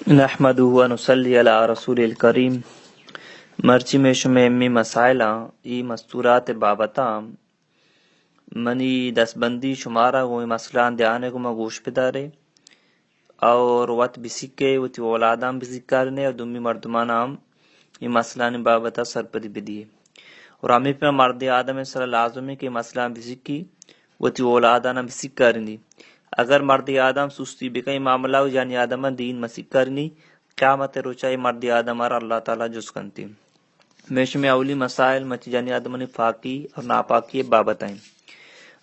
نحمده و نصلی علی رسول الکریم۔ مرچی میں شمے امی مسائلاں، ای مستورات بابتاں، منی دستبندی شمارا گوں ای مسئلہاں دھیانے گوما گوش بدارے اور وت بسکے، وتی اولاداں بسکارنے اور دومی مردماں ہم ای مسئلانی بابتا سرپدی بدیے۔ اور ہمیں پہ مرد آدم سر لازمی کہ مسئلہ بسکی، وتی اولاداں بسکارنی۔ اگر مرد آدم سستی بکن معاملہ و جنی آدم دین مسکارنی، قیامت روچا ای مرد آدم را اللہ تعالی جز کنتی۔ میں شمے اولی مسائل مچ جنی آدمانی پاکی اور ناپاکی بابت ہیں۔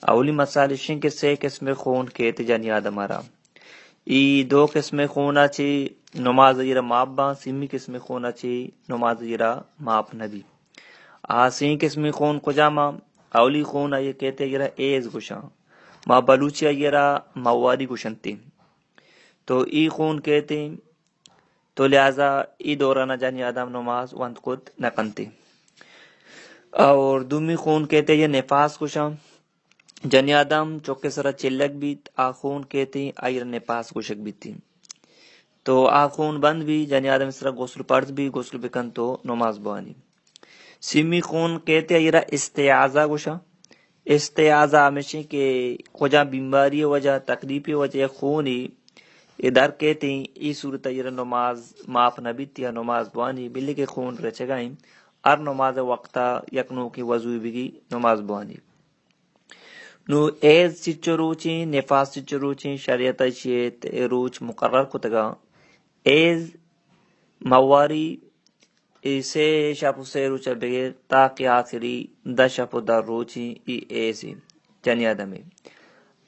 اولی مسائل اشیں کہ سے قسم خون کیت جنی آدم را۔ ای دو قسم خونا چی نماز ایرا معاف باں، سیمی قسم خونا چی نماز ایرا معاف نبی۔ آ سیں قسم خون کجاما؟ اولی خون آئی کیتے ایرا ایز گوشاں، ما بلوچی ایرا مواری گوشنتی۔ تو ای خون کیتے، تو لہذا ای دورانا جنی آدم نماز وند کت نکنتی۔ اور دومی خون کیتے یہ نفاس گوشاں، جنی آدم چوکے سرا چلگ بیت، آ خون کیتی آئی را نپاس گوشگ بیتی۔ تو آ خون بند بی، جنی آدم سرا غسل پرد بی، غسل بکن تو نماز بوانی۔ سیمی خون کیتی آئی را استعاذہ گوشا۔ استعاذہ ہمیشی کہ کجا بیماری وجہ، تکلیفی وجہ یا خونی اے در کیتی، ای صورت آئی را نماز معاف نہ بیتی یا نماز بوانی، بلکہ خون رچگائیں۔ ہر نماز وقتا یک نوکی وضوی بگی نماز بوانی۔ نو ایز چچو روچیں، نفاس چچو روچیں، شریعت ء چیت اے روچ مقرر کتگا۔ ایز مواری اے سے شپ و سے روچ ء بگر تاکہ آخری دہ شپ و دہ روچیں ای ایزیں جنی آدمے۔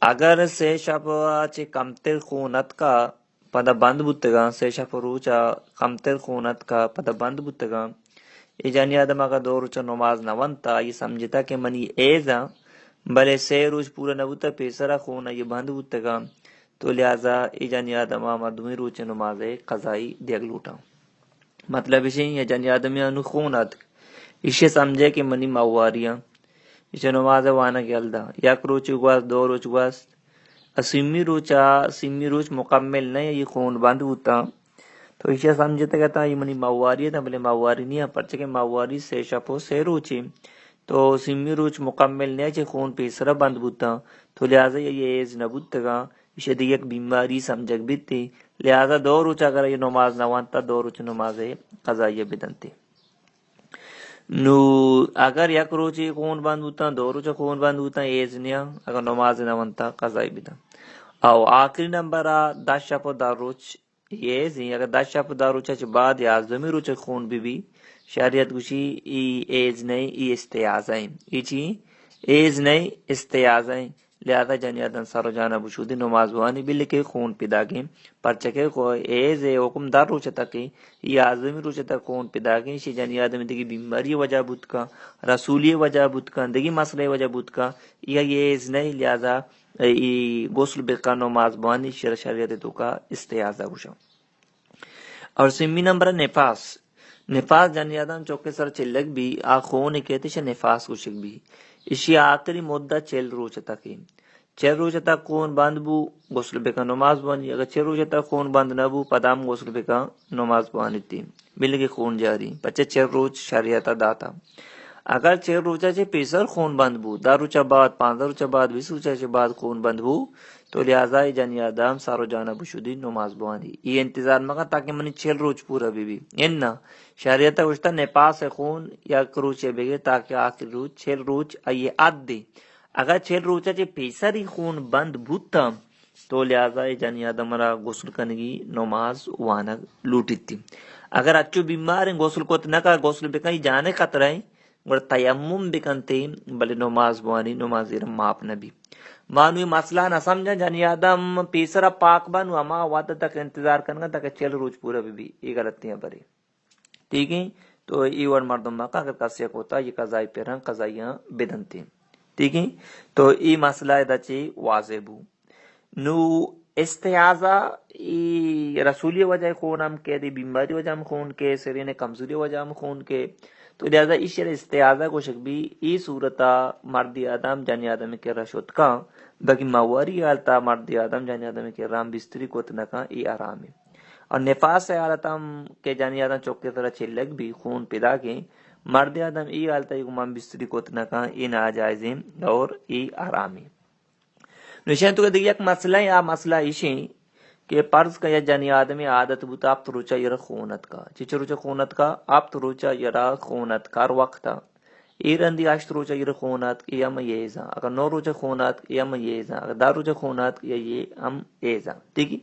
اگر سے شپ ء چہ کمتر خون اتکا، پدا بند بوتگاں، سے شپ و روچ ء کمتر خون اتکا پدا بند بوتگاں۔ اے جنی آدم اگاں دو روچ ء نماز نہ ونتا، آئی سمجھتا کہ منی ایز آں، بلے سے روچ پورا نہ بوتا، پیسرا خون آئی بند بوتگاں، تو لہذا اے جنی آدم ء ما دوئیں روچ ء نماز ء قضائی دیگ لوٹاں۔ مطلب ایشیں، یا جنی آدمی ء نوں خون اتک، ایشی سمجھے کہ منی مواری آں، ایشی نماز ء وانگ یل داں۔ یک روچ گوست، دو روچ گوست، ء سیمی روچ ء، سیمی روچ مکمل نہ، یہ خون بند بوتاں۔ تو ایشی سمجھتگ اتاں، یہ منی مواری اتاں، بلے مواری نہیں، پرچہ کہ مواری سے شپ و سے روچی۔ تو سیمی روچ مکمل نہ، چہ خون پیسرا بند بوتاں۔ تو لہذا یہ ایز نہ بوتگاں، ایشی دیگہ یک بیماری سمجھگ بیتی۔ لہذا دو روچ اگر یہ نماز نہ وانتا، دو روچ نماز قضائیہ بدنتی۔ نو اگر یک روچے خون بند بوتاں، دو روچ خون بند بوتاں، ایز نیاں، اگر نماز نہ ونتا قضائی بداں۔ او آخری نمبر ء دہ شپ و دہ روچ ایزیں، اگر دہ شپ و دہ روچ چہ بعد یازدمی روچ خون بی بی، شریعت گوشی ای ایز نہیں، ای استیاذہ ہیں۔ ای چی؟ ایز نہیں، استیاذہ ہیں۔ لہذا جنی آدم سر و جانا بشودی نماز بوانی، بلکہ خون پیداگیں، پرچہ کہ خو-، ایز ء حکم دہ روچ تک، یازدمی روچ تک خون پیداگیں، شی جنی آدم دیگی بیماری وجہ بوت کن، رسولی وجہ بوت کن، دیگی مسئلہ وجہ بوت کن، یا ایز نہیں، لہذا ای غسل بکن نماز بوانی، شر شریعت توکا استیاذہ گوشاں۔ اور سیمی نمبر نفاس۔ نفاس جنی آدم چوکے سر چلگ بی، آ خون کہتے شے نفاس گوشگ بی۔ اشی آخری مدت چل روچ تک۔ چل روچ تک خون بند بو، غسل بکن نماز بوانی۔ اگر چل روچ تک خون بند نہ بو، پدا ہم غسل بکن نماز بوانی تی۔ بلکہ خون جاری۔ پچے چل روچ شریعت داتا۔ اگر چل روچا چہ پیسر خون بند بو، دہ روچا بعد، پانزدہ روچا بعد، بیست روچا چہ بعد خون بند بو، تو لہذا اے جنی آدم سر و جانا بشودی نماز بوانی۔ اے انتظار مکن تاکہ منی چل روچ پورا بی بی۔ اناں، شریعت گوشتا نپاس خون یک روچے بگر تاکہ آخری روچ، چل روچ آئی حد دی۔ اگر چل روچا چہ پیسری خون بند بوتا، تو لہذا اے جنی آدم را غسل کنگی نماز وانگ لوٹیتی۔ اگر اچو بیمار ہیں، غسل کت نہ کا، غسل بکن، جانے خطرہ ہیں، گڑا تیمم بکنتے، بلے نماز بوانی، نماز ایر معاف نہ بی۔ ما نوں اے مسئلہ نہ سمجھاں، جنی آدم پیسرا پاک بن و ہما وقت تک انتظار کنگا تاکہ چل روچ پورا بی بی، اے غلطیاں برے۔ ٹھیک ہے؟ تو اے وڑ مردم مکن، اگر کسے کوتا یہ قضائی پیرن، قضائیاں بدنتے۔ ٹھیک ہے؟ تو اے مسئلہ ادا چی واضح بو۔ نو استحاضہ ای رسولی وجہ خون ہم کے، دی بیماری وجہ ہم خون کے، سرین کمزوری وجہ ہم خون کے۔ تو لہذا ایشی را استحاضہ گوشگ بی، ای صورتا مردی آدم جنی آدم کرا شت کن، باقی مواری حالتا مردی آدم جنی آدم کرا ہم بستری کت نہ کن، ای حرام ہے۔ پہ نفاس ءِ حالت ہم کہ جنی آدم چکے سرا چلگ بی، خون پیداکیں، مردے آدم ای حالت ءَ گمان بستری کت نہ کن، ای ناجائزیں اور ای حرامیں۔ نو ایشاں تو دگہ یک مسئلہ ایں، آ مسئلہ ایشیں کہ فرض کن یا جنی آدمی عادت بوتا ہپت روچا یرا خون اتکا، چچ روچا خون اتکا، ہپت روچا یرا خون اتکا ہر وقتا۔ اے رندی ہشت روچ اگر خون اتک، اے ہم ایزاں۔ اگر نو روچ خون اتک، اے ہم ایزاں۔ اگر دہ روچ خون اتک، اے، اے ہم ایزاں۔ ٹھیک ہے؟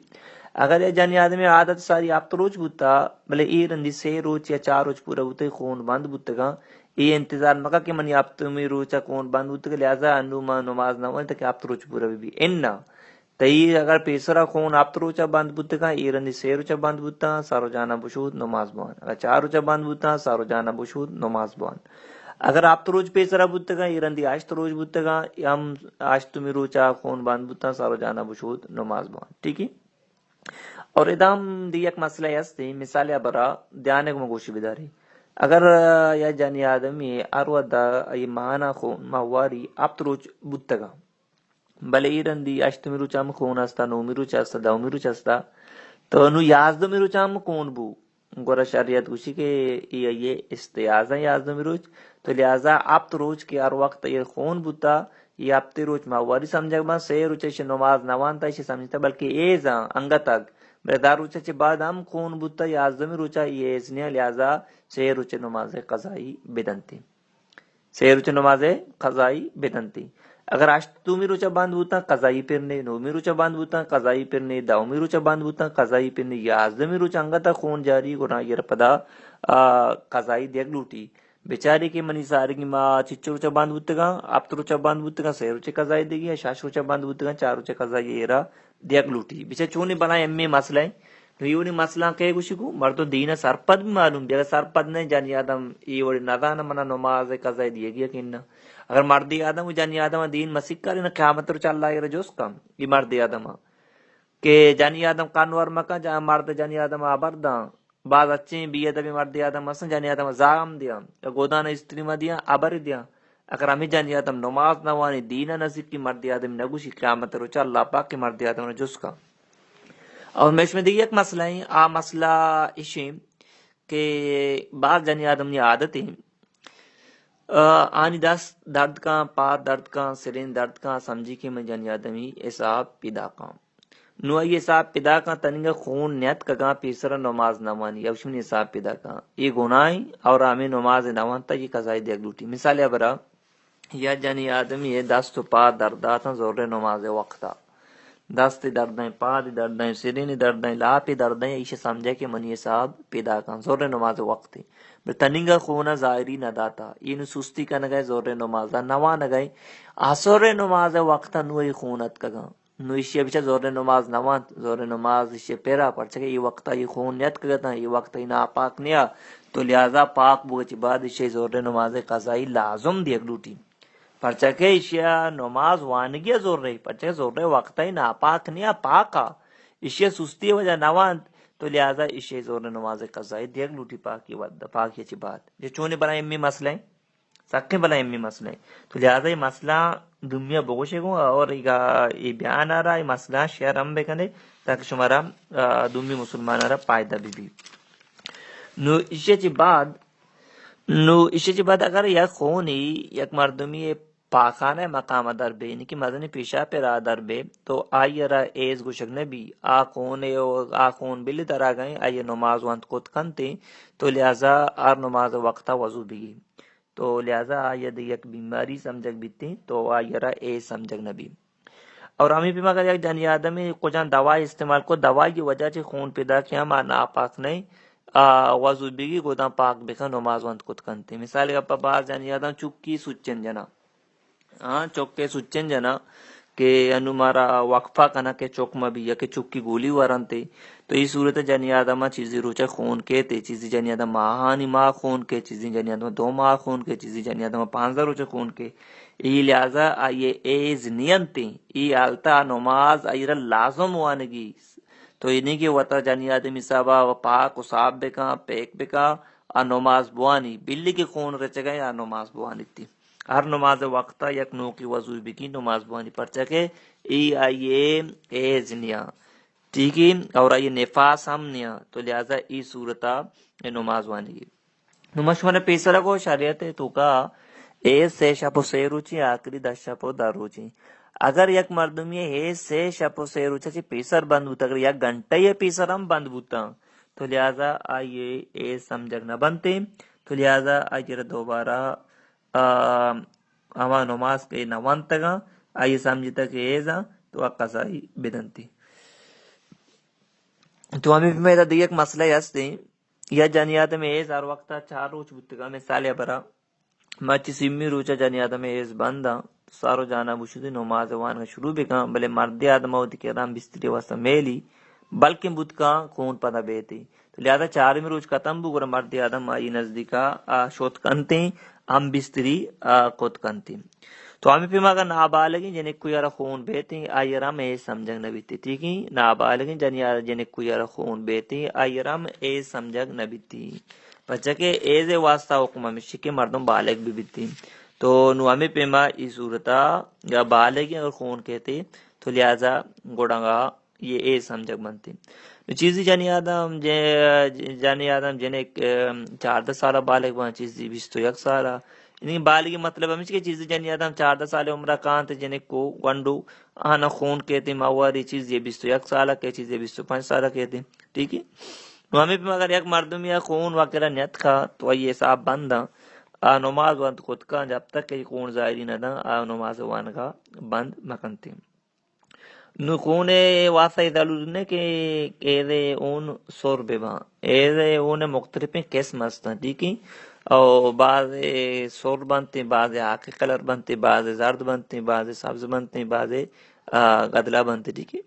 اگر اے جنی آدمی عادت ساری ہپت روچ بوتا، بلے اے رندی سے روچ یا چار روچ پورا بوتے خون بند بوتگاں، اے انتظار مکا کہ منی ہپتمی روچ خون بند بوتگ، لہذا انو ما نماز نہ وانیں تاکہ ہپت روچ پورا بہ بی۔ اناں، تئی اگر پیسرا خون ہپت روچا بند بوتگاں، اے رندی سے روچا بند بوتاں، سر و جانا بشود نماز بوان۔ اگر چار روچا بند بوتاں، سر و جانا بشود نماز بوان۔ اگر ہپت روچ پیسرا بوتگاں، اے رندی ہشت روچ بوتگاں، ہم ہشتمی روچا خون بند بوتاں، سر و جانا بشود نماز بوان۔ ٹھیک ہے؟ اور ادا ہم دی یک مسئلہ ہستی، مثال یا برا دھیان کو گوشی بداری۔ اگر، آ، یا جنی آدمی ہر ودا ای ماہانا خون ماہواری ہپت روچ بوتگاں، بلے اے رندی ہشتمی روچ ہم خون استا، نومی روچ استا، دہمی روچ استا، تو نو یازدہمی روچ ہم خون بو۔ گڑا شریعت گوشی کہ اے، اے استیازاں یازدہمی روچ، تو لہذا ہپت روچ کہ ہر وقت اے خون بوتا، اے ہپتے روچ ماہواری سمجھگ باں، سے روچ ایشی نماز نہ وانتا، ایشی سمجھتا، بلکہ ایزاں انگتگ، بلے دہ روچ چہ بعد ہم خون بوتا، یازدہمی روچا اے ایز نیاں، لہذا سے روچ نماز قضائی بدنتی۔ سے روچ نماز قضائی بدنتی۔ اگر ہشتمی روچا بند بوتاں، قضائی پر نے، نومی روچا بند بوتاں، قضائی پر نے، دہمی روچا بند بوتاں، قضائی پر نے، یازدہمی روچ انگتا خون جاری گڑا ایر پدا، آ، قضائی دیگ لوٹی۔ بچاری کہ منی سارگی ما چچو روچا بند بوتگاں، ہپت روچا بند بوتگاں، سے روچ قضائی دیگی، شش روچا بند بوتگاں، چار روچ قضائی ایرا دیگ لوٹی۔ بچار چونی بلائیں امی مسئلہ ایں۔ نو ایونی مسئلہ کئے گوشی کو مردم دین سرپد بھی معلوم بی، اگر سرپد نہ جنی آدم اے وڑی نہ دانا منا نماز قضائی دیگی کہ نہ۔ اگر مردی آدم و جنی آدم دین مسیح کرے نہ قیامت روچ اللہ ایر جوست کن، اے مردی آدم کہ جنی آدم قانور مکن، جا مرد جنی آدم آبر داں۔ باز اچیں بے ادبیں مردی آدم ہستن، جنی آدم زاغم دیاں، یا گودان استری ما دیاں، آبر دیاں۔ اگر ہمیں جنی آدم نماز نہ وانی، دین نزیکی مردی آدم نگوشی، قیامت روچ اللہ پاک کہ مردی آدم نہ جس کن۔ اور مش میں دیگه یک مسئلہ ایں، آ مسئلہ اشیں کہ باز جنی آدم نی عادت ایں، آ، آنی دست درد کاں، پاد درد کاں، سرین درد کاں، سمجھی کہ من جنی آدمی حساب پیدا کاں۔ نو آئی حساب پیدا کاں، تنیگا خون نیت کگاں، پیسرا نماز نہ وانی، اوشی منی حساب پیدا کاں۔ اے گناہیں اور ہمیں نماز نہ وانتا، یہ قضائی دیگ لوٹی۔ مثال یا برا، یا جنی آدمی ہے دست و پا درد آتاں زور نماز وقتا۔ دست دردیں، پاد دردیں، سرین دردیں، لاپ دردیں، ایشی سمجھے کہ منی حساب پیدا کن، زور نماز وقت۔ بل تنیگا خونا ظاہری نہ داتا۔ اینو سستی کنگے، زور نماز نہ وانگے۔ عصر نماز وقت نو ای خون اتکگاں۔ نو ایشی بچا زور نماز نہ وانت، زور نماز ایشی پیرا، پرچہ کہ ای وقت ای خون نیت کگتاں، ای وقت ای ناپاک نیا۔ تو لہذا پاک بوچ بعد ایشی زور نماز قضائی لازم دیگ لوٹی۔ پرچا کہ ایشی ءَ نماز وانگی ءَ زورے، پرچا کہ زورے وقت ءَ ناپاک نیا، پاک ءَ۔ ایشی ءَ سستی ءِ وجہ نہ وانت، تو لہذا ایشی ءَ زورے نماز قضائی دیگ لوٹی پاکی ءِ وقت، پاکی ءَ چہ بعد۔ یہ چونی بلائیں امی مسئلہ ایں؟ سکیں بلائیں امی مسئلہ ایں۔ تو لہذا یہ مسئلہ دومی ءَ بگوشے گوں اور ایگا یہ بیان ءَ را یہ مسئلہ شیئر ہم بکنے تاکہ شمارا، آ، دومی مسلمان ءَ را فائدہ بہ بی۔ نو ایشی ءَ چہ بعد نو ایشی چہ بعد اگر یک خونے یک مردمی پاخانہ مقام در بے، یعنی کہ مزنی پیشاب را در بے، تو آئی را ایز گوشگ نہ بی۔ آ خون و آ خون بلی در آ گئے، آئی نماز وانت کت کنتے، تو لہذا ہر نماز وقتا وضو بگی۔ تو لہذا آئی دی یک بیماری سمجھگ بیتے، تو آئی را ایز سمجھگ نہ بی۔ اور ہمیں پیما اگر یک جنی آدمی کجان دوائی استعمال کو، دوائی کی وجہ چہ خون پیدا کہ ہم آ ناپاک نہیں، آ وضو بگی گوداں پاک بکن، نماز وانت کت کنتے۔ مثال گپا باز جنی آدم چکی سچن جنا۔ ہاں، چکے سچن جنا کہ انو مارا وقفہ کنا کہ چک مہ بی یا کہ چکی گولی ورنتے۔ تو ای صورت جنی آدم چیزی روچہ خون کے تے، چیزی جنی آدم ماہانی ماہ خون کے، چیزی جنی آدم دو ماہ خون کے، چیزی جنی آدم پانزدہ روچہ خون کے۔ ای لہذا آئیے ایز نیانتی، ای حالتا نماز آئی را لازم وانگی۔ تو اینی کہ وتا جنی آدمی صاحبا و پاک و صاف بکن، پیک بکن، آ نماز بوانی، بلی کہ خون رچگئے آ نماز بوانی تی۔ ہر نماز وقتا یک نوکی وضو بکی نماز بوانی، پرچا کہ ای آئیے ایز نیا۔ ٹھیک ہے، اور یہ نفاس ہم نیا، تو لہذا ای صورتا نماز وانگی۔ نو ما شمارا پیسرا گو شریعت توکا اے سے شپ و سے روچی، آخری دہ شپ و دہ روچی۔ اگر یک مردمی اے سے شپ و سے روچا چی پیسر بند بوتا، اگر یک گھنٹہ یہ پیسر ہم بند بوتا، تو لہذا آئیے اے سمجھگ نہ بنتے، تو لہذا آئیے دوبارہ، آ، ہما نماز کہ نہ وانتگاں، آئیے سمجھتا کہ ایزاں، تو آ قضائی بدنتی۔ تو ہمیں پیما ادا دیگہ یک مسئلہ ہستے، یا جنی آدم ایز ہر وقتا چار روچ بوتگا، مثال یا برا، مرچی سیمی روچا جنی آدم ایز بنداں، سارو جانا بشودی نماز وانگا شروع بکاں، بلے مردی آدم وتی کرام بستری واسطہ میلی، بلکن بوتکاں خون پدا بیتی۔ تو لہذا چارمی روچ ختم بو، گڑا مردی آدم آئی نزدیکا، آ، شوت کنتیں، ہم بستری، آ، کت کنتیں۔ تو ہمیں پیما اگر نابالغیں جنکو یارا خون بیتیں، آئی را ہم اے سمجھگ نہ بیتی۔ ٹھیک ہے؟ نابالغیں جنی آ-، جنکو یارا خون بیتیں، آئی را ہم اے سمجھگ نہ بیتی۔ پرچہ کہ ایزے واسطہ حکم ہمیشی کہ مردم بالغ بہ بیتی۔ تو نو ہمیں پیما ای صورتا یا بالغیں اگر خون کہتے، تو لہذا گڑا یہ اے سمجھگ بنتی۔ نو چیزی جنی آدم، جے-، جنی آدم جنک، ام، چاردہ سالہ بالغ بان، چیزی بیست و یک سالہ۔ یعنی بالغی مطلب ہمیش کہ چیزی جنی آدم چاردہ سال عمرہ کانت جنک کو گونڈو آنا خون کہتے ماواری چیزی بیست و یک سالہ کہ چیزی بیست و پنچ سالہ کہتے۔ ٹھیک ہے؟ نو ہمیں پہ مگر یک مردم یا خون وغیرہ نیت کھا تو یہ حساب بند آ نماز وانت کت کان جب تک کہ خون ظاہری نہ داں آ نماز وانگا بند مکنتے۔ نو خون واسطہ اے ضرور نہ کہ ایزے اون سر بباں۔ ایزے اون مختلفیں قسم ہستاں، ٹھیک ہے؟ او بعض سر بنتے، بعض آخی کلر بنتے، بعض زرد بنتے، بعض سبز بنتے، بعض، آ، گدلا بنتے، ٹھیک ہے؟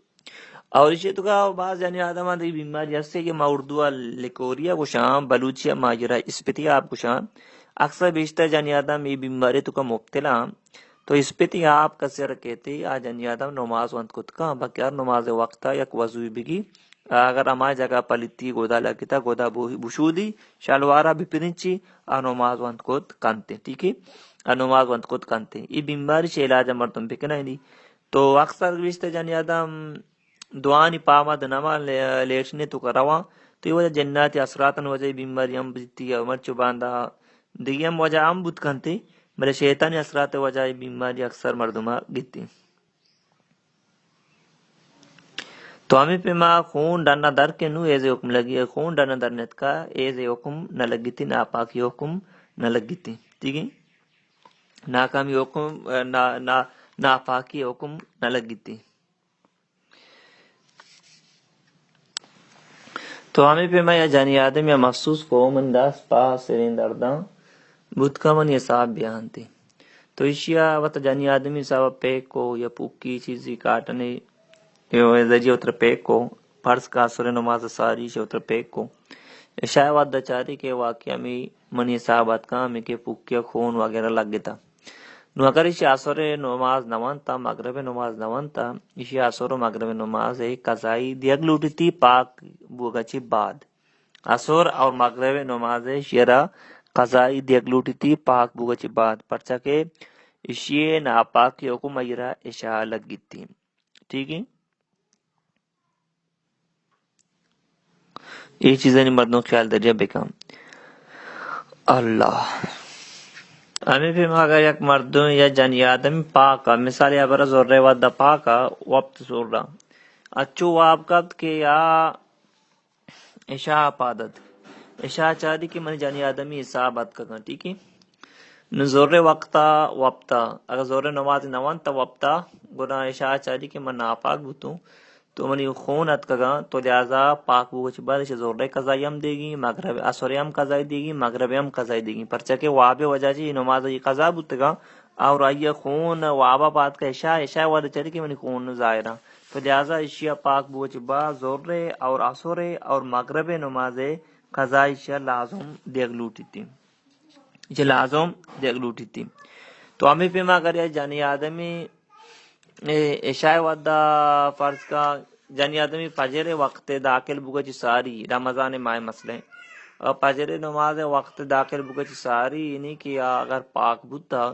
اور ایشی توکا بعض جنی آدم دی بیماری ہستے کہ ما اردو لکوریا گوشاں، بلوچی ما جرا اسپیتی آپ گوشاں۔ اکثر بیشتر جنی آدم یہ بیماری توکا مبتلا۔ تو اسپیتی آپ کسے را کہتے، آ جنی آدم نماز وانت کت کن، بلکہ ہر نماز وقتا یک وضوی بگی۔ اگر ہما جگہ پلیتی گودا لگتا، گودا بو-، بشودی، شلوارا بپرنچی، آ نماز وانت کت کنتے، ٹھیک ہے؟ آ نماز وانت کت کنتے۔ یہ بیماری چے علاج مردم بکنائنی۔ تو اکثر گوشتہ جنی آدم دعانی پامد نما لے-، لیٹنے توکا رواں۔ تو یہ وجہ جناتی اثراتن وجہ بیماری ہم بیتی، مرچو باندا دیگہ ہم وجہ ہم بوت کنتے، بلے شیطانی اثرات وجہ اے بیماری اکثر مردما گیتی۔ تو ہمیں پیما خون ڈنا در کے نو ایزے حکم لگی، خون ڈنا در نتکا ایزے حکم نہ لگیتی، ناپاکی حکم نہ لگیتی۔ ٹھیک ہے؟ ناکامی حکم، نا-، نا-، ناپاکی حکم نہ لگیتی۔ تو ہمیں پیما یا جنی آدم یا مخصوص کو من دست پا سرین درداں بوت کا من یہ صاحب بیانتی۔ تو ایشیا وت جنی آدمی صاحب پیک کو یا پوکی چیزی کاٹنے، یہ ذریعہ اتر پیک کو، فرض کا سر نماز ساری شے اتر پیک کو۔ شاہ وعدہ چاری کہ واقعی ہمیں منی صاحب اتکا ہمیں کہ پوکی خون وغیرہ لگ گتا۔ نو اگر ایشی عصر نماز نہ وانتا، مغرب نماز نہ وانتا، ایشی عصر و مغرب نماز قضائی دیگ لوٹیتی پاک بوگا چی بعد۔ عصر اور مغرب نماز شیرا قضائی دیگ لوٹیتی پاک بوگا چی بعد، پرچا کہ ایشی ناپاکی حکم ایرا عشاء لگیتی۔ ٹھیک ہے؟ اے چیزانی مردم خیال دریا بکن۔ اللہ۔ ہمیں پیما اگر یک مردم یا جنی آدم پاک آ، مثال یا برا زورے ودا پاک آ، وپت زورا۔ اچو واب کپت کہ یا عشاء پادت۔ عشاء چاری کہ من جنی آدمی حساب اتکگاں، ٹھیک ہے؟ نو زورے وقتا وپتا، اگر زورے نماز نہ وانتا وپتا، گڑا عشاء چاری کہ من ناپاک بوتوں، تو منی خون اتکگاں، تو لہذا پاک بوگ چہ بعد ایشی زورے قضائی ہم دیگی، مغرب عصر ہم قضائی دیگی، مغرب ہم قضائی دیگی، پرچا کہ واب وجہ چی نماز ای قضا بوتگاں، اور آئی خون وابا پاد کا عشاء، عشاء وعدہ چاری کہ منی خون ظاہراں۔ تو لہذا ایشی پاک بوگ چہ بعد زورے اور عصر اور مغرب نماز قضائی ایشی لازم دیگ لوٹیتی۔ ایشی لازم دیگ لوٹیتی۔ تو ہمیں پیما اگر یا جنی آدمی اے، عشاء ودا فرض کا جنی آدمی فجر وقت داخل بوگا چی ساری رمضان ماہ مسئلہ، اور فجر نماز وقت داخل بوگا چی ساری، یعنی کہ اگر پاک بوتا،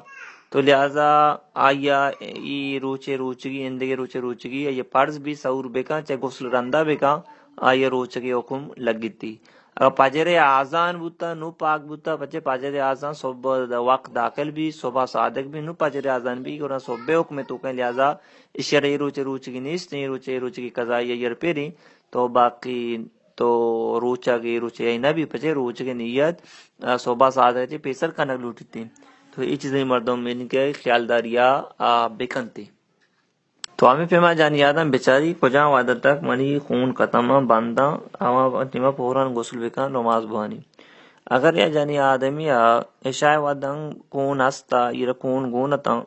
تو لہذا آئی ءَ اے روچ ءِ روچگی، ایندگہ روچ ءِ روچگی، آئی ءَ پرز بی سحور بکن، چہ غسل رندا بکن، آئی ءَ روچگ ءِ حکم لگتی۔ اگاں پجر ءِ آزان بوتا، نو پاک بوتا، پچے پجر ءِ آزان صبح وقت داخل بی، صبح صادق بی، نو پجر ءِ آزان بی، گڑا صبح ءِ حکم ءِ توکا، لہذا ایشی ءَ را اے روچ ءِ روچگی نیست، اے روچ ءِ روچگی قضائی ءَ ایر پیری، تو باقی تو روچگ ءِ روچ ءِ نہ بی، پچے روچگ ءِ نیت، آ، صبح صادق ءَ چہ پیسر کنگ لوٹیتی۔ تو اے چیزیں مردم یعنی کہ خیالداری ءَ، آ، بکنتی۔ تو ہمے پیما جانی آدم بچاری کجام وہد ءَ تک منی خون ختم آں، بند آں، ہما ٹیما فوراً غسل بکن، نماز بوانی۔ اگر یا جانی آدمی ءَ عشاء ءِ وہد ءَ خون ہستا، ایر خون گون اتاں،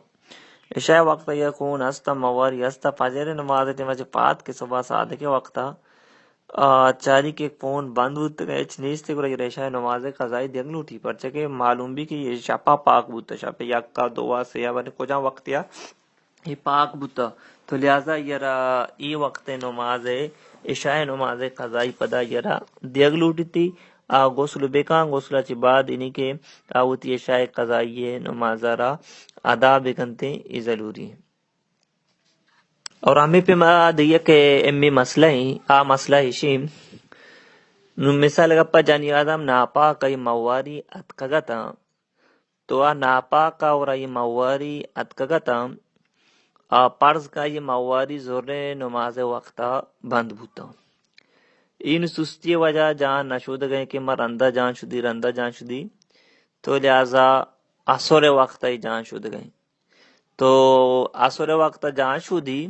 عشاء ءِ وقت ءَ یا خون ہستا، مواری ہستا، فجر ءِ نماز ءِ ٹیما چہ پاد کہ صبح صادق ءِ وقت ءَ، آ، چاری کہ خون بند بوتگ، ہچ نیست، گڑا ایر عشاء ءِ نماز ءِ قضائی دیگ لوٹی، پرچہ کہ معلوم بی کہ اے شپا پاک بوتا، شپ ءِ یک ءَ، دو ءَ، سے ءَ، بلے کجام وقت ءَ اے پاک بوتا، تو لہذا ایر ءَ اے وقت ءِ نماز ءِ، عشاء ءِ نماز ءِ قضائی پدا ایر ءَ دیگ لوٹیتی۔ آ غسل بکن، غسل ءَ چہ بعد یعنی کہ آ وتی عشاء ءِ قضائی ءِ نماز ءَ را ادا بکنت، اے ضروری ایں۔ اور ہمے پیما دگہ یک اہمیں مسئلہ ایں، آ مسئلہ ایشی، نوں مثال ءِ گپ ءَ جانی آدم ناپاک ءَ مواری اتکگ اتاں، تو آ ناپاک ءَ اور آئی مواری اتکگ اتاں، آ پرز کن آئی مواری ظہر ءِ نماز ءِ وقت ءَ بند بوتاں۔ اے نوں سستی ءِ وجہ ءَ جان نہ شودگ ایں کہ ما رندا جان شودی، رندا جان شودی، تو لہذا عصر ءِ وقت ءَ جان شودگ ایں۔ تو عصر ءِ وقت ءَ جان شودی،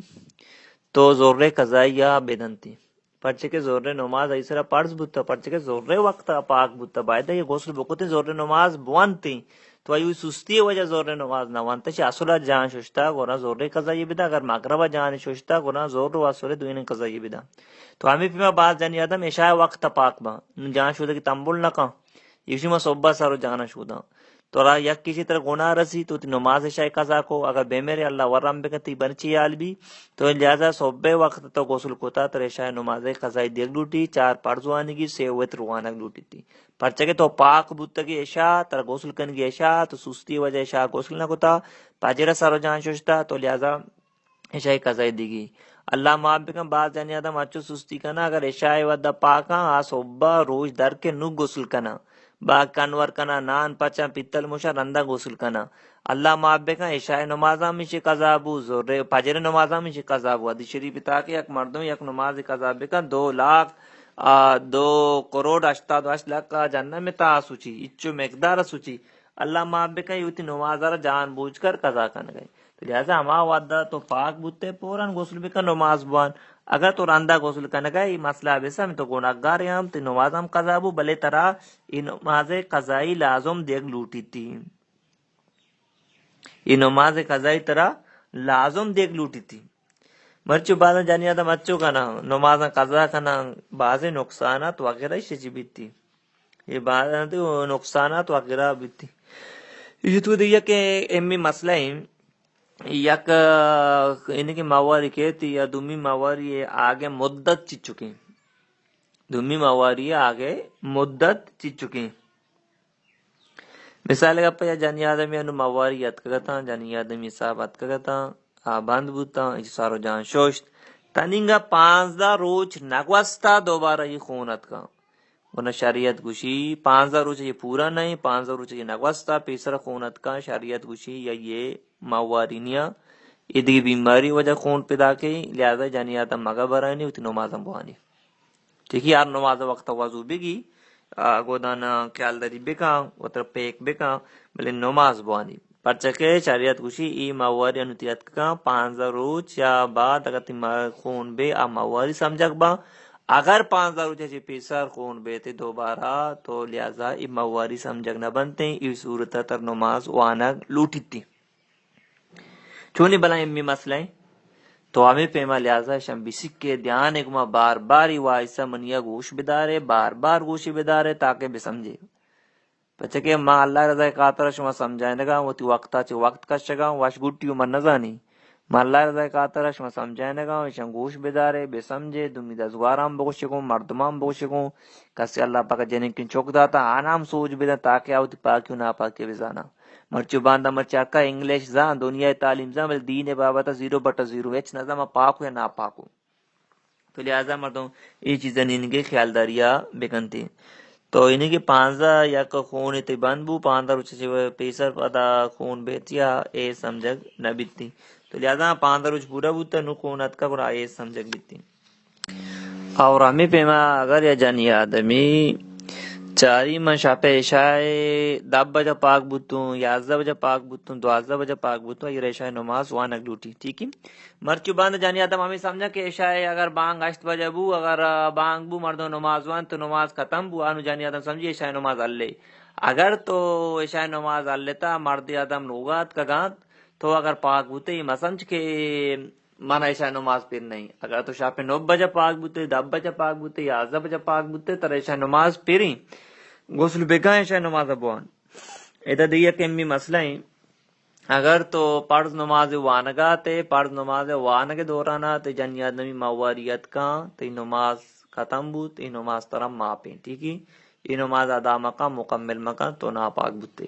تو ظہر ءِ قضائی ءَ بدنتی۔ پرچہ کہ ظہر ءِ نماز آئی سرا پرز بوتا، پرچہ کہ ظہر ءِ وقت ءَ پاک بوتا، باید ایں غسل بکتیں، ظہر ءِ نماز بوانتیں۔ تو آئی سستی ءِ وجہ ءَ ظہر ءِ نماز نہ وانتا، چہ عصر ءَ جان ششتا، گڑا ظہر ءِ قضائی بداں، اگر مغرب ءَ جان ششتا، گڑا ظہر و عصر ءِ دوئینیں قضائی بداں۔ تو ہمے پیما باز جنی آدم عشاء ءِ وقت ءَ پاک باں، نوں جان شودگی تمبل نہ کن، ایشی ما صبح سر و جان شوداں۔ تو را یک کسی ترا گناہ رسی، تو وتی نماز عشاء قضا کو، اگر بہ مرے اللہ ورم بکن تئی بنچی حال بی، تو لہذا صبح وقت تو غسل کتا، ترا عشاء نماز قضائی دیگ لوٹی، چار پرز وانگی، سے وتر وانگ لوٹیتی۔ پرچہ کہ تو پاک بوتگی عشاء، ترا غسل کنگی عشاء، تو سستی وجہ عشاء غسل نہ کتا، فجر سر و جان ششتا، تو لہذا عشاء قضائی دیگی۔ اللہ معاف بکن، باز جنی آدم اچو سستی کنا، اگر عشاء ودا پاکاں، آ صبح روچ در کے نو غسل کنا۔ با کنور کنا، نان پچاں، پیتل موشاں، رندا غسل کنا۔ اللہ معاف بکن، عشاء نمازاں ہمیشی قضا بو، ظہر، فجر نمازاں ہمیشی قضا بو۔ حدیث شریف تاکہ یک مردم یک نماز قضا بکن، دو لاکھ، آ، دو کروڑ ہشتاد و ہشت لکھ جہنم تا سوچی، اچو مقدار سوچی۔ اللہ معاف بکن، اے وتی نماز را جان بوجھ کر قضا کنگے۔ تو لہذا ہما ودا تو پاک بوتے، فوراً غسل بکن، نماز بوان۔ اگر تو رندا غسل کنگے، اے مسئلہ بسم تو گناہگار ہم، تئی نماز ہم قضا بو، بلے ترا اے نماز قضائی لازم دیگ لوٹیتی۔ اے نماز قضائی ترا لازم دیگ لوٹیتی۔ مرچی بازاں جنی آدم اچو کناں، نمازاں قضا کناں، بازیں نقصانات وغیرہ ایشی چی بیتی۔ اے بازاں تو نقصانات وغیرہ بیتی۔ اے تو دیگہ کہ اہمیں مسئلہ ایں، یک، یعنی کہ مواری کیتی یا دومی مواری آگے مدت چی چکیں۔ دومی مواری آگے مدت چی چکیں۔ مثال گپ یا جنی آدمی انو مواری اتکگتاں، جنی آدمی صاحب اتکگتاں، آ بند بوتاں، اچ سارو جان شوشت۔ تنینگا پانزدہ روچ نگوستا دوبارہ یہ خون اتکاں۔ گنا شریعت گوشی، پانزدہ روچ یہ پورا نہیں، پانزدہ روچ یہ نگوستا، پیسر خون اتکاں، شریعت گوشی، یا یہ مواری نیا، یہ دیگه بیماری وجہ خون پیدا کی، لہذا جنی آدم مگا برانی، وتی نمازم بوانی۔ ٹھیک ہے، ہر نماز وقت وضو بگی، آ، گودانا خیال داری بکن، وتر پیک بکن، بلے نماز بوانی۔ پرچہ کہ شریعت گوشی، ای مواری انو تی اتکاں، پانزدہ روچ یا بعد اگر تی ما-، خون بے، آ مواری سمجھگ باں۔ اگر پانزدہ روچ چہ پیسر خون بے تے دوبارہ، تو لہذا ای مواری سمجھگ نہ بنتے، ای صورت تر نماز وانگ لوٹیتی۔ چونی بلاہیں امی مسئلہ ایں۔ تو ہمے پیما لہذا شم بسکے دھیان ء گما بار بار ای وائسا منیا گوش بدارے، بار بار گوشی بدارے تاکہ بسمجھے۔ پچہ کہ ما اللہ رضا خاطر شما سمجھائنگا، وتی وقتا چہ وقت کشگا، وش گٹی و من نزانی۔ ما اللہ رضا خاطر شما سمجھائنگا، ایشان گوش بدارے، بسمجھے، دومی دزگواران بگوشگوں، مردمان بگوشگوں، کسی اللہ پاک جنین کن چک داتا، آنام سوج بدن تاکہ آ وتی پاکی و ناپاکی بزانا۔ مرچو باندا مرچی ہرکا انگلش زان، دنیا تعلیم زان، بلے دین بابت زیرو بٹا زیرو، ہچ نہ زان ما پاک ہوں یا ناپاک ہوں۔ تو لہذا مردم اے چیزانی انگے خیالداریا بکنتی۔ تو انگے پانزدہ یک خون تے بند بو، پانزدہ روچ چہ پیسر پدا خون بیتیا اے سمجھگ نہ بیتی۔ تو لہذا پانزدہ روچ پورا بوتا، نو خون اتکا گڑا اے سمجھگ بیتی۔ اور ہمے پیما اگر یا جنی آدمی چاری من شپ عشاء دہ بجہ پاک بوتوں، یازدہ بجہ پاک بوتوں، دوازدہ بجہ پاک بوتوں، اگر عشاء نماز وانگ لوٹی، ٹھیک ہے؟ مرچو بند جنی آدم ہمیں سمجھا کہ عشاء اگر بانگ ہشت بجہ بو، اگر، آ، بانگ بو، مردم نماز وان تو نماز ختم بو، آنو جنی آدم سمجھی عشاء نماز ہلے۔ اگر تو عشاء نماز ہلتا، مرد آدم لوگا اتکگانت، تو اگر پاک بوتے، یہ مسمجھ کہ من عشاء نماز پر نہیں۔ اگر تو شاپ نو بجہ پاک بوتے، دہ بجہ پاک بوتے، یازدہ بجہ پاک بوتے، تر عشاء نماز پری، غسل بکن، عشاء نماز بوان۔ ادا دیگہ کمی مسئلہ ہیں۔ اگر تو پرز نماز وانگا تے، پرز نماز وانگ دورانا تے جنی آدمی مواری اتکاں، تی نماز ختم بوت، تی نماز ترا ماپیں، ٹھیک ہے؟ ای نماز ادا مکن، مکمل مکن، تو ناپاک بوتے۔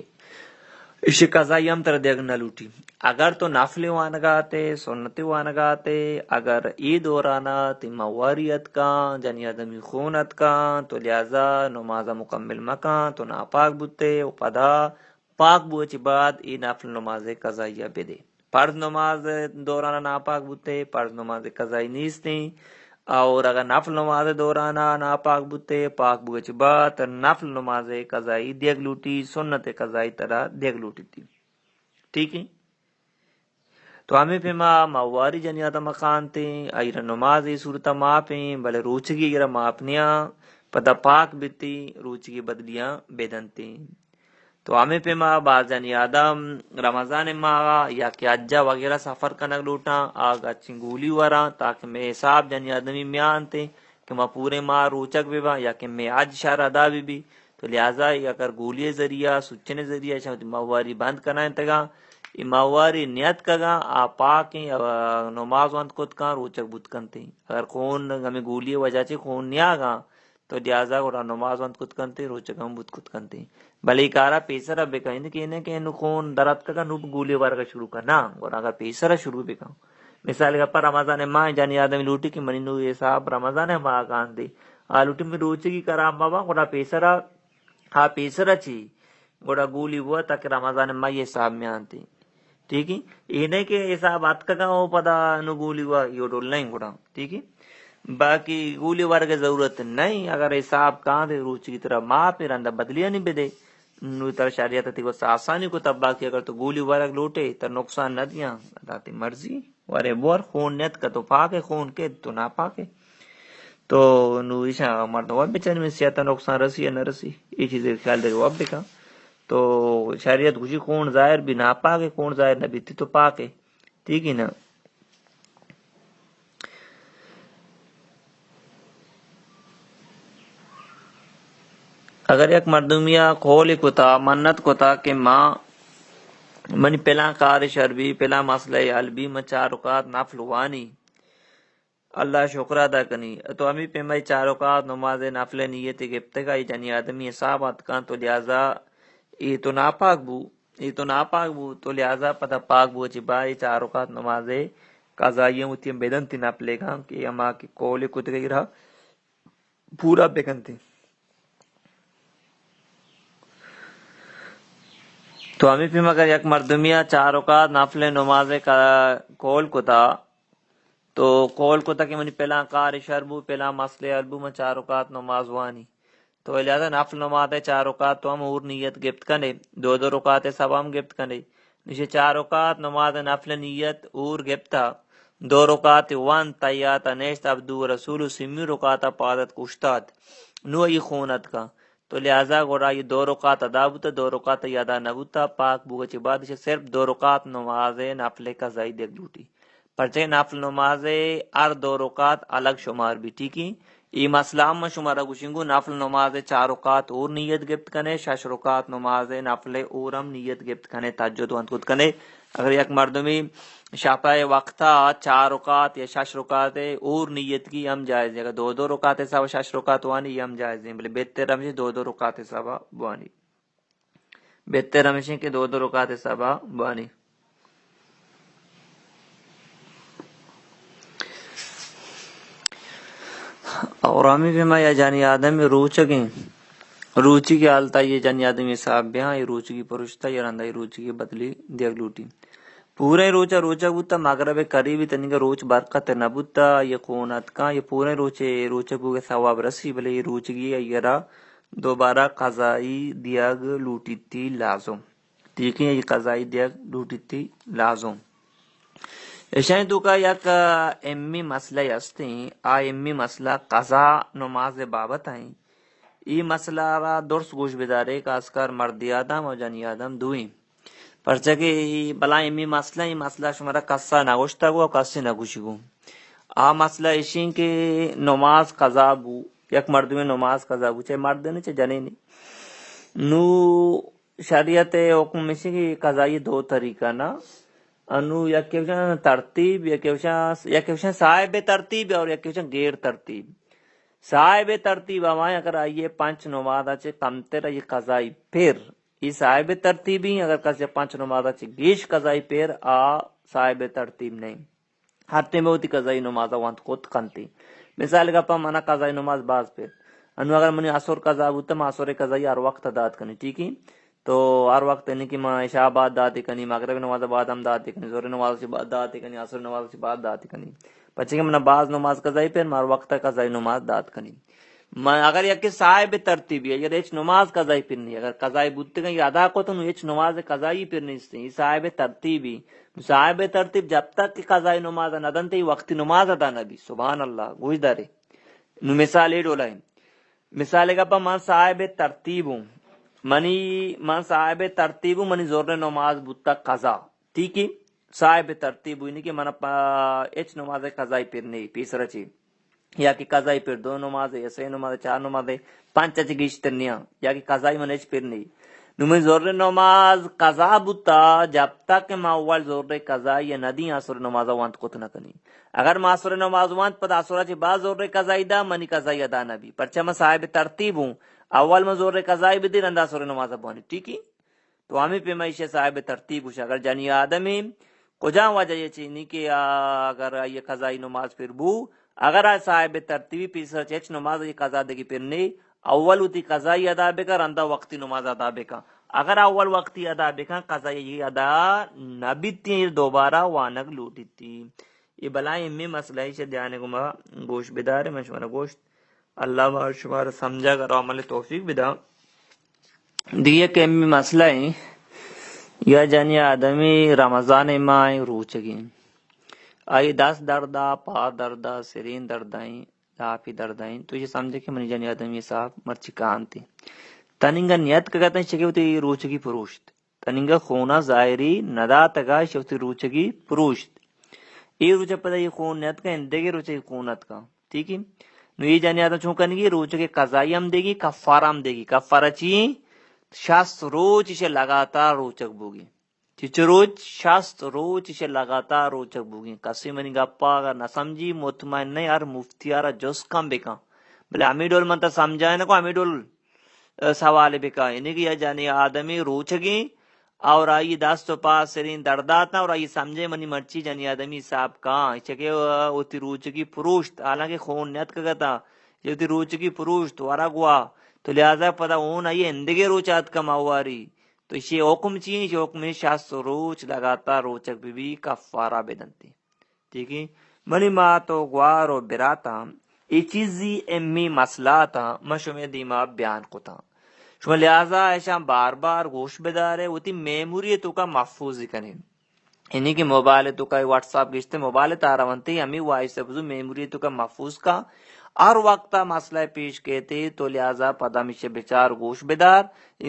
اشی قضائی ہم ترا دیگ نہ لوٹی۔ اگر تو نفل وانگا تے، سنت وانگا تے، اگر ای دورانا تی مواری اتکاں، جنی آدمی خون اتکاں، تو لہذا نماز مکمل مکن، تو ناپاک بوتے، و پدا پاک بوچ بعد ای نفل نماز قضائی بدے۔ پرز نماز دوران ناپاک بوتے، پرز نماز قضائی نیستیں۔ اور اگر نفل نماز دوران ناپاک بوتے، پاک بوچ بعد نفل نماز قضائی دیگ لوٹی، سنت قضائی ترا دیگ لوٹی تھی۔ ٹھیک ہے؟ تو ہمیں پیما مواری جنی آدم خانتے، ایرا نماز ای صورت ماپیں، بلے روچگی ایرا ماپ نیاں، پدا پاک بیتی، روچگی بدلیاں بیدنتے۔ تو ہمیں پیما باز جنی آدم رمضان ماہ یا کہ حجا وغیرہ سفر کنگ لوٹاں، آگ اچیں گولی وراں تاکہ میں حساب جنی آدمی میانتے کہ ما پورے ماہ روچگ بہ باں یا کہ میں حج شر ادا بہ بی۔ تو لہذا اگر گولی ذریعہ، سچن ذریعہ، شاید ماہواری بند کنائیں تگا، ای ماہواری نیت کگا، آ پاکیں، آ نماز وانت کت کن، روچگ بوت کنتے۔ اگر خون ہمیں گولی وجہ چے خون نیاگا، تو لہذا گڑا نماز وانت کت کنتے، روچگ ہم بوت کت کنتے۔ بلے ای کارا پیسرا بکن، کہ انہیں کہ انو خون درات کگا نو گولی ورگا شروع کن۔ نا، گڑا اگر پیسرا شروع بکن۔ مثال گپا رمضان ماہ جنی آدمی لوٹی کہ منی نو حساب رمضان ماہ کان دے۔ آ لوٹی من روچگی کرام بابا، گڑا پیسرا، ہا پیسرا چی؟ گڑا گولی بوا تاکہ رمضان ماہ حساب میانتے۔ ٹھیک ہے؟ اے نہیں کہ حساب اتکگا او پدا نو گولی وا، یو ڈول نہیں گڑا۔ ٹھیک ہے؟ باقی گولی ورگ ضرورت نہیں، اگر حساب کان دے روچگی ترا ماہ پہ رندا بدلیانی بدے، نو ترا شریعت تی گوس آسانی کو تب، باقی اگر تو گولی ورگ لوٹے، تر نقصان نہ دیاں، داتی مرضی۔ ورے بور خون نیت کہ تو پاک ہے، خون کے تو ناپاک ہے۔ تو نو ایشاں مردم واب بچاری میں صحت نقصان رسی یا نہ رسی، یہ چیز خیال داری واب بکن۔ تو شریعت گوشی خون ظاہر بھی ناپاک ہے، خون ظاہر نہ بیتی تو پاک ہے۔ ٹھیک ہے نا؟ اگر یک مردمیا قول کتا، منت کتا کہ ما منی پلاں کار شر بی، پلاں مسئلہ حل بی، من چار رکعت نفل وانی، اللہ شکر ادا کنی، تو ہمیں پیما چار رکعت نماز نفل نیت گپتگا، ای جنی آدمی حساب اتکاں، تو لہذا ای تو ناپاک بو، ای تو ناپاک بو، تو لہذا پدا پاک بو چی با ای چار رکعت نماز قضائی وتی بدنتی نفلے کن کہ ہما کہ قول کتگا ایرا پورا بکنتی۔ تو ہمیں پیم اگر یک مردمیا چار رکعت نفل نماز کا قول کتا، تو قول کتا کہ منی پلاں کار شر بو، پلاں مسئلہ حل بو، من چار رکعت نماز وانی۔ تو لہذا نفل نماز چار رکعت تو ہم اور نیت گپت کنے، دو دو رکعت سب ہم گپت کنے۔ نشے چار رکعت نماز نفل نیت اور گپتا، دو رکعت وان تیات نشت عبدو رسول و سیمی رکعت پادت کشتات۔ نو ای خونت کا۔ تو لہذا گڑا یہ دو رکعت ادا بوتا، دو رکعت یہ ادا نہ بوتا، پاک بوگا چی بعد اسے صرف دو رکعت نماز نفل قضائی دیگ لوٹی۔ پرچہ نفل نماز ہر دو رکعت الگ شمار بی، ٹھیک ہے؟ ای مسئلہ ہم من شمارا گوشنگو، نفل نماز چار رکعت اور نیت گپت کنے، شش رکعت نماز نفل اور ہم نیت گپت کنے، تہجد وانت کت کنے۔ اگر یک مردمی شپہ وقتا چار رکعت یا شش رکعت اور نیت کی ہم جائز ہے، اگر دو دو رکعت حساب شش رکعت وانی یہ ہم جائز ہے، بلے بہتر ہم دو دو رکعت حساب وانی۔ بہتر ہمیشیں کہ دو دو رکعت حسابا بانی۔ اور ہمیں پیما یا جنی آدم روچگیں، روچگی حالتا یہ جنی آدم حساب بیاں، یہ روچگی پرشتا یا رندا یہ روچگی بدلی دیگ لوٹی۔ پوریں روچا روچگ بوتا، مغرب قریبی تنیگا روچ برکت نہ بوتا، یہ خون اتکاں، یہ پوریں روچے روچگ بوگے ثواب رسی، بلے یہ روچگی ایرا دوبارہ قضائی دیگ لوٹیتی لازم۔ ٹھیک ہے، یہ قضائی دیگ لوٹیتی لازم۔ اشانی توکا یک اہمی مسئلہ ہستیں، آ اہمی مسئلہ قضا نماز بابت ہیں۔ ای مسئلہ را درست گوش بدارے، خاص کر مردی آدم و جنی آدم دوئیں۔ پرچہ کہ ای بلا اہمی مسئلہ، ای مسئلہ شمارا کسا نہ گوشتگ و کسی نہ گوشی گو۔ آ مسئلہ اشیں کہ نماز قضا بو، یک مردمے نماز قضا بو، چاہے مرد نے، چاہے جنے نے۔ نو شریعت حکم مشی کہ قضائی دو طریقہ نا۔ انو یکے وشاں ترتیب، یکے وشاں، یکے وشاں صاحب ترتیب اور یکے وشاں غیر ترتیب۔ صاحب ترتیب ہمائیں اگر آئیے پنچ نماز چے کمتر یہ قضائی پھر، یہ صاحب ترتیبی، اگر کسی پنچ نماز چے گیش قضائی پھر، آ صاحب ترتیب نہیں۔ ہر ٹائم وتی قضائی نماز وانت کت کنتی۔ مثال گپا منا قضائی نماز باز پھر۔ انو اگر منی عصر قضا بوتا، ما عصر قضائی ہر وقت دات کنی، ٹھیک ہے؟ تو ہر وقت یعنی کہ ما عشاء بعد داتی کنی، مغرب نماز بعد ہم داتی کنی، ظہر نماز سے بعد داتی کنی، عصر نماز سے بعد داتی کنی۔ پچھے کہ منا باز نماز قضائی پھر، ما ہر وقت قضائی نماز دات کنی۔ ما اگر یکے صاحب ترتیبی، اگر ہچ نماز قضائی پھر نہیں، اگر قضائی بوتگن یا ادا کو تو نو ہچ نماز قضائی پھر نہیں، صاحب ترتیبی۔ صاحب ترتیب جب تک کہ قضائی نماز نہ دنتے، وقتی نماز ادا نہ بی۔ سبحان اللہ، گوش دارے۔ نو مثال اے ڈولا ہے۔ مثال گپا من صاحب ترتیب ہوں۔ منی، من صاحب ترتیب ہوں، منی ظہر نماز بوتا قضا۔ ٹھیک ہے؟ صاحب ترتیب ہوئی نہیں کہ من پا-، ہچ نماز قضائی پھر نہیں، پیسرا چی۔ یا کہ قضائی پھر دو نماز ہے، یا سہ نماز ہے، چار نماز ہے، پنچ اچ گیشتر نیاں، یا کہ قضائی من ہچ پھر نہیں۔ نو من ظہر نماز قضا بوتا، جب تک کہ ما اول ظہر قضائی نہ دی، عصر نماز وانت کت نہ کنی۔ اگر ما عصر نماز وانت، پدا عصر چی بعد ظہر قضائی دا، منی قضائی ادا نہ بی۔ پرچہ من صاحب ترتیب ہوں، اول من ظہر قضائی بدی، رندا عصر نماز بوانی، ٹھیک ہے؟ تو ہمیں پیما ایشی صاحب ترتیب گوشا۔ اگر جنی آدمی کجا وجہ یہ چینی کہ آ، اگر یہ قضائی نماز پھر بو، اگر آ صاحب ترتیبی پیسر چہ ہچ نماز یہ قضا دگی پھر نہیں، اول وتی قضائی ادا بکا، رندا وقتی نماز ادا بکا۔ اگر اول وقتی ادا بکا، قضائی ادا نہ بیتی، دوبارہ وانگ لوٹیتی۔ یہ بلائیں امی مسئلہ ہے، چہ دھیان گما گوش بدارے، من شمارا گوشت۔ اللہ ما شمارا سمجھا کر عمل توفیق بدا۔ دیگہ کہ امی مسئلہ ہیں، یا جنی آدمی رمضان ماہ روچگی، آئی دست دردا، پا دردا، سرین دردائیں، لاپی دردائیں، تو یہ سمجھے کہ منی جنی آدمی صاحب مرچی کانتی۔ تننگا نیت کا کہتے ہیں، چکے ہوتی روچگی پروشت۔ تننگا خونا ظاہری نداتگا، شوتی روچگی پروشت۔ اے روچ پدا یہ خون نیت کا، اندگے روچ یہ خون ات کا۔ ٹھیک ہے؟ نو یہ جنی آدم چون کنگی، روچ کے قضائی ہم دیگی، کفارہ ہم دیگی۔ کفارہ چی؟ شست روچ اسے لگاتار روچگ بوگی۔ چچ روچ؟ شست روچ اسے لگاتار روچگ بوگی۔ کسی منی گپا اگر نہ سمجھی، مطمئن نہیں، ہر مفتیارا جس کم بکن۔ بلے ہمیں ڈول من تا سمجھائے نہ کو، ہمیں ڈول ء، سوال بکا، یعنی کہ یا جنی آدمی روچگیں اور آئی دست و پا سرین درداتاں اور آئی سمجھے منی مرچی جنی آدمی حساب کاں، چکے، ء، وتی روچگی پروشت، حالانکہ خون نیت کگتا، یہ وتی روچگی پروشت، ورگ وا، تو لہذا پدا اون آئی اندگے روچ آتکا ماواری، تو اشی حکم چی؟ اشی حکم شست روچ لگاتار روچگ بی بی کفارہ بدنتی۔ ٹھیک ہے؟ منی مات و گوار و براتاں، اے چیزی امی مسئلہ تاں، من شمے دیما بیان کتاں۔ شما لہذا ایشاں بار بار گوش بدارے، وتی میموری توکا محفوظ کنے۔ یعنی کہ موبائل توکا واٹس ایپ گشتے، موبائل تارا ونتے، ہمیں وائس بزو میموری توکا محفوظ کا۔ ہر وقت مسئلہ پیش کہتے، تو لہذا پدا ہمیشہ بچار گوش بدار۔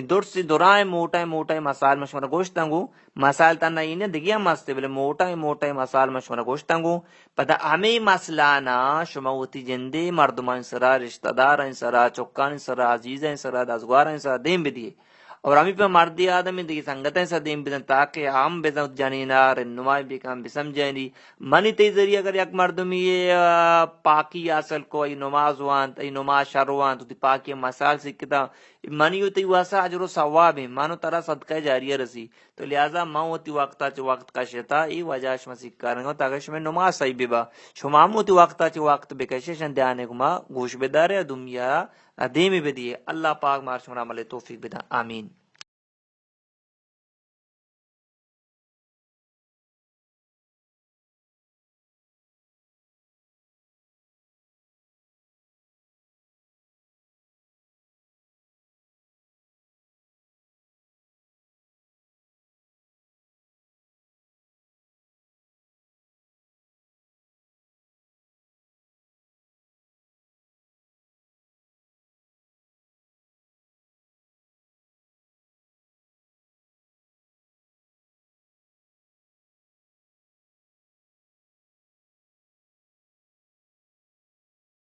درسی درائیں موٹائیں موٹائیں مسائل من شمارا گوشتاں گو۔ مسائل تنہا ای نہ، دگہ ہم ہستے، بلے موٹائیں موٹائیں مسائل من شمارا گوشتاں گو۔ پدا ہمے مسئلہ نا شما وتی جندے مردمانی سرا، رشتہ دارانی سرا، چکانی سرا، عزیزانی سرا، دزگوارانی سرا دیم بدیے۔ اور ہمیں پہ مردی آدمی دگہ سنگتانی سرا دیم بدن تاکہ ہم بزن جنینا رہنمائی بکن، بسمجھانی۔ منی تئی ذریعہ اگر یک مردمی، آ، پاکی حاصل کو، ای نماز وانت، ای نماز شر وانت، تی پاکی مسائل سکتا، منی و تئی واسطہ اجر و ثواب ہیں، من و ترا صدقہ جاریہ رسی۔ تو لہذا من وتی وقتا چہ وقت کشتا، ای وجہ شما سیکارنگا، تاکہ شما نماز صحیح ببا۔ شما ہم وتی وقتا چہ وقت بکشے، شن دھیانے گما گوش بدارے، دنیا را دیمی بدیے۔ اللہ پاک مار شما را عمل توفیق بدا۔ آمین۔